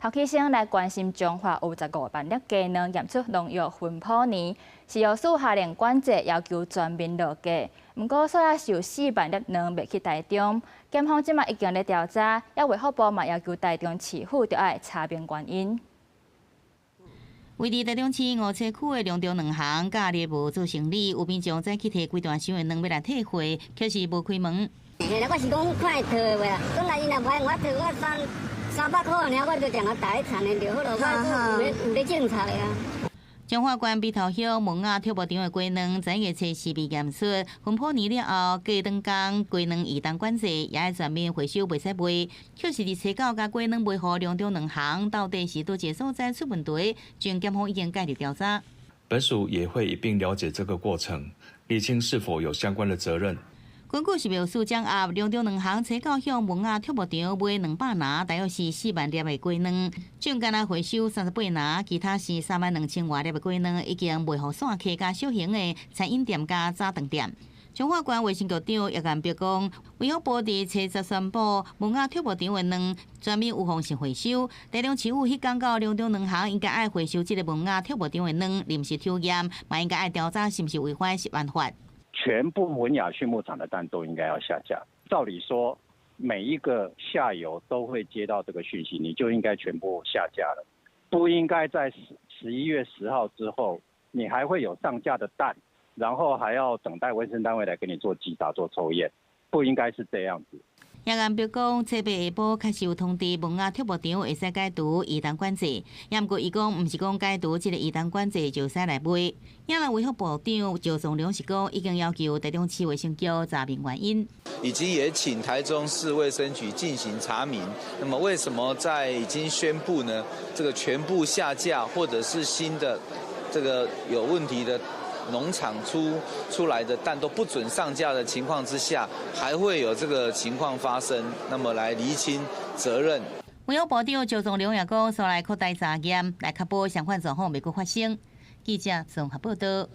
頭起先來關心彰化有15萬粒雞卵驗出農藥芬普尼，食藥署下令管制，要求全面落架。毋過，煞猶是有4萬粒卵賣去台中，檢方這馬已經咧調查，也衛福部嘛要求台中市府著愛查明原因。位佇台中市梧棲區的龍中卵行，假日無做生理，有民眾早去提規大箱的卵欲來退貨，卻是無開門。嘿啦，我是講看會退的袂啦，講來伊若無愛我退，我300塊爾，我就將伊帶去田的就好囉，我有咧政策的啊。彰化縣埤頭鄉文雅畜牧場的雞卵，昨月初四被驗出芬普尼了後，過兩工雞卵移動管制，也愛全面回收，袂使賣。卻是佇初九共雞卵賣予龍中卵行，到底是佗一個所在出問題？前檢方已經介入調查。本署也會一併了解這個過程，釐清是否有相關的責任。根據食藥署掌握，龍中卵行初九向文雅畜牧場買200籃，大約是4萬粒的雞卵，總共回收38籃，其他是3萬2千外粒的雞卵已經賣予散客佮小型的餐飲店佮早頓店。彰化縣衛生局長葉彦伯講，衛福部佇初十宣布文雅畜牧場的卵全面預防性回收。台中市府彼工到龍中卵行應該愛回收這个文雅畜牧場的卵，臨時抽驗，嘛應該愛調查是毋是違反食安法。全部文雅畜牧場的蛋都應該要下架。照理說，每一個下游都會接到這個訊息，你就應該全部下架了，不應該在11月10號之後，你還會有上架的蛋，然後還要等待衛生單位來給你做稽查、做抽驗，不應該是這樣子。葉彦伯講，初八下晡確實有通知文雅畜牧場會使解除移動管制，也毋過伊講，毋是講解除這个移動管制就使來賣。也人衛福部長趙松良是講，已經要求台中市衛生局查明原因，以及也請台中市衛生局進行查明。那麼為什麼在已經宣布呢？這個全部下架，或者是新的這個有問題的農場出來的蛋都不准上架的情況之下，還會有這個情況發生？那麼來釐清責任。衛福部長趙宗龍也講，煞來擴大查驗，來確保相款狀況袂閣發生。記者綜合報道。